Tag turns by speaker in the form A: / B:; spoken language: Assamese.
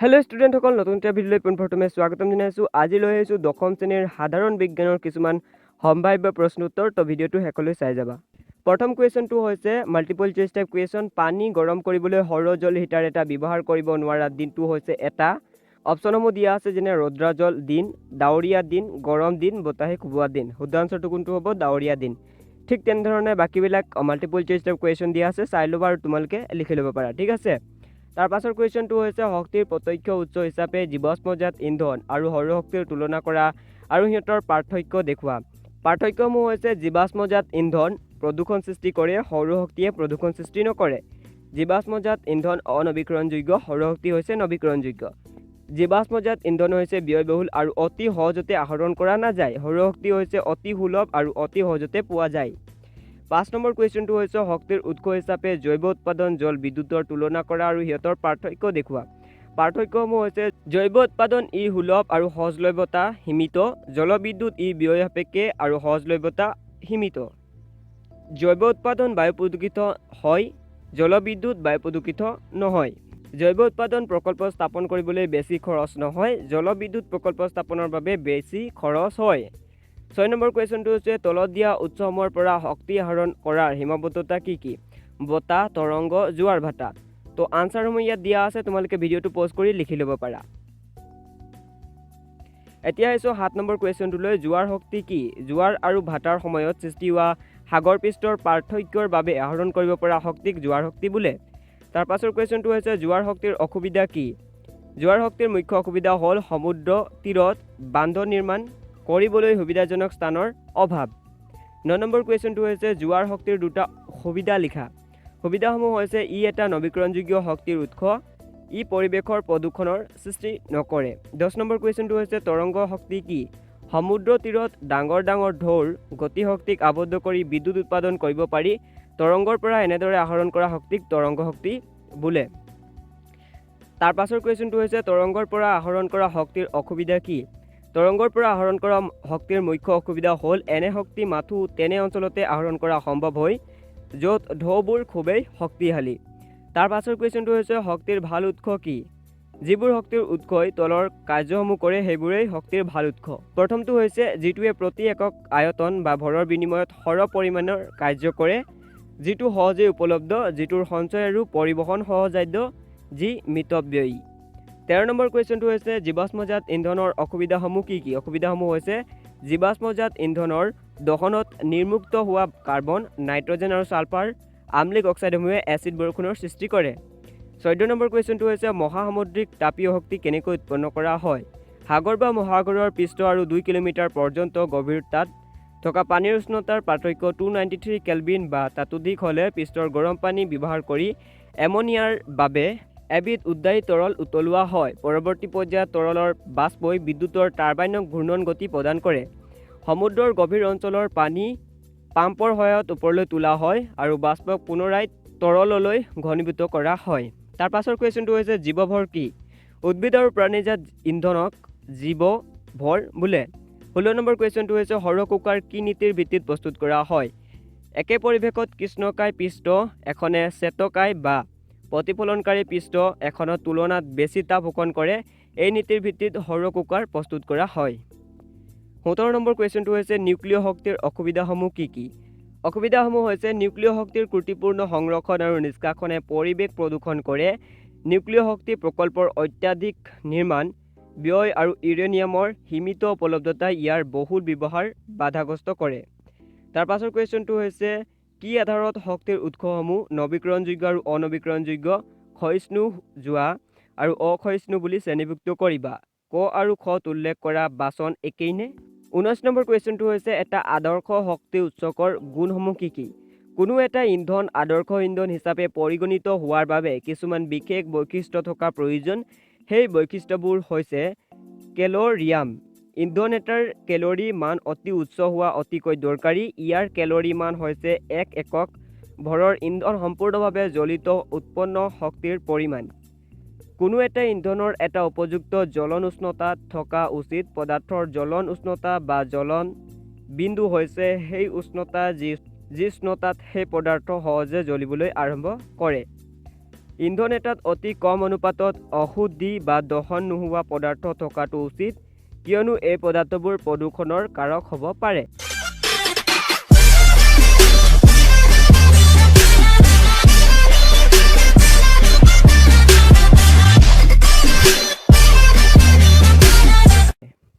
A: হেল্ল' ষ্টুডেণ্টসকল, নতুন এটা ভিডিঅ'লৈ পোনপ্ৰথমে স্বাগতম জনাইছোঁ। আজি লৈ আহিছোঁ দশম শ্ৰেণীৰ সাধাৰণ বিজ্ঞানৰ কিছুমান সম্ভাৱ্য প্ৰশ্ন উত্তৰ। তো ভিডিঅ'টো শেষলৈ চাই যাবা। প্ৰথম কুৱেশ্যনটো হৈছে মাল্টিপল চইচ টাইপ কুৱেশ্যন। পানী গৰম কৰিবলৈ সৌৰ জল হিটাৰ এটা ব্যৱহাৰ কৰিব নোৱাৰা দিনটো হৈছে এটা। অপশ্যনসমূহ দিয়া আছে, যেনে ৰৌদ্ৰাজল দিন, ডাৱৰীয়া দিন, গৰম দিন, বতাহে কোবোৱা দিন। শুদ্ধ আনচাৰটো কোনটো হ'ব? ডাৱৰীয়া দিন। ঠিক তেনেধৰণে বাকীবিলাক মাল্টিপল চইচ টাইপ কুৱেশ্যন দিয়া আছে, চাই ল'বা আৰু তোমালোকে লিখি ল'ব পাৰা। ঠিক আছে। তাৰ পাছৰ কুৱেশ্যনটো হৈছে শক্তিৰ প্ৰত্যক্ষ উৎস হিচাপে জীৱাশ্মজাত ইন্ধন আৰু সৌৰশক্তিৰ তুলনা কৰা আৰু সিহঁতৰ পাৰ্থক্য দেখুওৱা। পাৰ্থক্যসমূহ হৈছে জীৱাশ্মজাত ইন্ধন প্ৰদূষণ সৃষ্টি কৰে, সৌৰশক্তিয়ে প্ৰদূষণ সৃষ্টি নকৰে। জীৱাশ্মজাত ইন্ধন অনবীকৰণযোগ্য, সৌৰশক্তি হৈছে নৱীকৰণযোগ্য। জীৱাশ্মজাত ইন্ধন হৈছে ব্যয়বহুল আৰু অতি সহজতে আহৰণ কৰা নাযায়। সৌৰশক্তি হৈছে অতি সুলভ আৰু অতি সহজতে পোৱা যায়। 5 নম্বৰ কুৱেশ্যনটো হৈছে শক্তিৰ উৎস হিচাপে জৈৱ উৎপাদন জল বিদ্যুতৰ তুলনা কৰা আৰু সিহঁতৰ পাৰ্থক্য দেখুওৱা। পাৰ্থক্যসমূহ হৈছে জৈৱ উৎপাদন ই সুলভ আৰু সহজলভ্যতা সীমিত, জলবিদ্যুৎ ই ব্যয় সাপেক্ষে আৰু সহজলভ্যতা সীমিত। জৈৱ উৎপাদন বায়ু প্ৰদূষিত হয়, জলবিদ্যুৎ বায়ু প্ৰদূষিত নহয়। জৈৱ উৎপাদন প্ৰকল্প স্থাপন কৰিবলৈ বেছি খৰচ নহয়, জলবিদ্যুৎ প্ৰকল্প স্থাপনৰ বাবে বেছি খৰচ হয়। 6 নম্বৰ কুৱেশ্যনটো হৈছে তলত দিয়া উৎসসমূহৰ পৰা শক্তি আহৰণ কৰাৰ সীমাবদ্ধতা কি কি? বতাহ, তৰংগ, জোৱাৰ ভাটা। তো আনচাৰসমূহ ইয়াত দিয়া আছে, তোমালোকে ভিডিঅ'টো প'জ কৰি লিখি ল'ব পাৰা। এতিয়া আহিছোঁ 7 নম্বৰ কুৱেশ্যনটোলৈ। জোৱাৰ শক্তি কি? জোৱাৰ আৰু ভাটাৰ সময়ত সৃষ্টি হোৱা সাগৰ পৃষ্ঠৰ পাৰ্থক্যৰ বাবে আহৰণ কৰিব পৰা শক্তিক জোৱাৰ শক্তি বোলে। তাৰ পাছৰ কুৱেশ্যনটো হৈছে জোৱাৰ শক্তিৰ অসুবিধা কি? জোৱাৰ শক্তিৰ মুখ্য অসুবিধা হ'ল সমুদ্ৰ তীৰত বান্ধ নিৰ্মাণ কৰিবলৈ সুবিধাজনক স্থানৰ অভাৱ। 9 নম্বৰ কুৱেশ্যনটো হৈছে জোৱাৰ শক্তিৰ দুটা সুবিধা লিখা। সুবিধাসমূহ হৈছে ই এটা নৱীকৰণযোগ্য শক্তিৰ উৎস, ই পৰিৱেশৰ প্ৰদূষণৰ সৃষ্টি নকৰে। 10 নম্বৰ কুৱেশ্যনটো হৈছে তৰংগ শক্তি কি? সমুদ্ৰ তীৰত ডাঙৰ ডাঙৰ ঢৌৰ গতিশক্তিক আবদ্ধ কৰি বিদ্যুৎ উৎপাদন কৰিব পাৰি। তৰংগৰ পৰা এনেদৰে আহৰণ কৰা শক্তিক তৰংগ শক্তি বোলে। তাৰ পাছৰ কুৱেশ্যনটো হৈছে তৰংগৰ পৰা আহৰণ কৰা শক্তিৰ অসুবিধা কি? তৰংগৰ পৰা আহৰণ কৰা শক্তিৰ মুখ্য অসুবিধা হ'ল এনে শক্তি মাথোঁ তেনে অঞ্চলতে আহৰণ কৰা সম্ভৱ হয় য'ত ঢৌবোৰ খুবেই শক্তিশালী। তাৰ পাছৰ কুৱেশ্যনটো হৈছে শক্তিৰ ভাল উৎস কি? যিবোৰ শক্তিৰ উৎসই তলৰ কাৰ্যসমূহ কৰে, সেইবোৰেই শক্তিৰ ভাল উৎস। প্ৰথমটো হৈছে যিটোৱে প্ৰতি একক আয়তন বা ভৰৰ বিনিময়ত সৰহ পৰিমাণৰ কাৰ্য কৰে, যিটো সহজেই উপলব্ধ, যিটোৰ সঞ্চয় আৰু পৰিবহণ সহজসাধ্য, যি মিতব্যয়ী। 13 নম্বৰ কুৱেশ্যনটো হৈছে জীৱাশ্মজাত ইন্ধনৰ অসুবিধাসমূহ কি কি? অসুবিধাসমূহ হৈছে জীৱাশ্মজাত ইন্ধনৰ দহনত নিৰ্মুক্ত হোৱা কাৰ্বন, নাইট্ৰজেন আৰু ছালফাৰ আম্লিক অক্সাইডসমূহে এচিড বৰষুণৰ সৃষ্টি কৰে। 14 নম্বৰ কুৱেশ্যনটো হৈছে মহাসামুদ্ৰিক তাপীয় শক্তি কেনেকৈ উৎপন্ন কৰা হয়? সাগৰ বা মহাসাগৰৰ পৃষ্ঠ আৰু 2 কিলোমিটাৰ পৰ্যন্ত গভীৰতাত থকা পানীৰ উষ্ণতাৰ পাৰ্থক্য 293 কেলভিন বা তাতোধিক হ'লে পৃষ্ঠৰ গৰম পানী ব্যৱহাৰ কৰি এমনিয়াৰ বাবে এবিধ উদ্বায়ী তৰল উতলোৱা হয়। পৰৱৰ্তী পৰ্যায়ত তৰলৰ বাষ্পই বিদ্যুতৰ টাৰ্বাইনক ঘূৰ্ণন গতি প্ৰদান কৰে। সমুদ্ৰৰ গভীৰ অঞ্চলৰ পানী পাম্পৰ সহায়ত ওপৰলৈ তোলা হয় আৰু বাষ্পক পুনৰাই তৰললৈ ঘনীভূত কৰা হয়। তাৰ পাছৰ কুৱেশ্যনটো হৈছে জীৱভৰ কি? উদ্ভিদ আৰু প্ৰাণীজাত ইন্ধনক জীৱ ভৰ বোলে। 16 নম্বৰ কুৱেশ্যনটো হৈছে সৌৰ কুকাৰ কি নীতিৰ ভিত্তিত প্ৰস্তুত কৰা হয়? একে পৰিৱেশত কৃষ্ণকায় পৃষ্ঠ এখনে শ্বেতকায় বা প্ৰতিফলনকাৰী পৃষ্ঠ এখনৰ তুলনাত বেছি তাপ শোষণ কৰে। এই নীতিৰ ভিত্তিত সৌৰ কুকাৰ প্ৰস্তুত কৰা হয়। 17 নম্বৰ কুৱেশ্যনটো হৈছে নিউক্লিয় শক্তিৰ অসুবিধাসমূহ কি কি? অসুবিধাসমূহ হৈছে নিউক্লিয় শক্তিৰ ত্ৰুটিপূৰ্ণ সংৰক্ষণ আৰু নিষ্কাশনে পৰিৱেশ প্ৰদূষণ কৰে। নিউক্লিয় শক্তি প্ৰকল্পৰ অত্যাধিক নিৰ্মাণ ব্যয় আৰু ইউৰেনিয়ামৰ সীমিত উপলব্ধতাই ইয়াৰ বহুল ব্যৱহাৰ বাধাগ্ৰস্ত কৰে। তাৰ পাছৰ কুৱেশ্যনটো হৈছে কি আধাৰত শক্তিৰ উৎসসমূহ নৱীকৰণযোগ্য আৰু অনবীকৰণযোগ্য, ক্ষয়িষ্ণু যোৱা আৰু অক্ষয়িষ্ণু বুলি শ্ৰেণীভুক্ত কৰিবা? ক আৰু খত উল্লেখ কৰা বাচন একেই নে? 19 নম্বৰ কুৱেশ্যনটো হৈছে এটা আদৰ্শ শক্তি উৎসকৰ গুণসমূহ কি কি? কোনো এটা ইন্ধন আদৰ্শ ইন্ধন হিচাপে পৰিগণিত হোৱাৰ বাবে কিছুমান বিশেষ বৈশিষ্ট্য থকা প্ৰয়োজন। সেই বৈশিষ্ট্যবোৰ হৈছে কেলৰিয়াম ইন্ধন এটাৰ কেলৰি মান অতি উচ্চ হোৱা অতিকৈ দৰকাৰী। ইয়াৰ কেলৰি মান হৈছে এক একক ভৰৰ ইন্ধন সম্পূৰ্ণভাৱে জ্বলিত উৎপন্ন শক্তিৰ পৰিমাণ। কোনো এটা ইন্ধনৰ এটা উপযুক্ত জ্বলন উষ্ণতা থকা উচিত। পদাৰ্থৰ জ্বলন উষ্ণতা বা জ্বলন বিন্দু হৈছে সেই উষ্ণতা যি যি উষ্ণতাত সেই পদাৰ্থ সহজে জ্বলিবলৈ আৰম্ভ কৰে। ইন্ধন এটাত অতি কম অনুপাতত অশুদ্ধি বা দহন নোহোৱা পদাৰ্থ থকাটো উচিত, কিয়নো এই পদাৰ্থবোৰ প্ৰদূষণৰ কাৰক হ'ব পাৰে।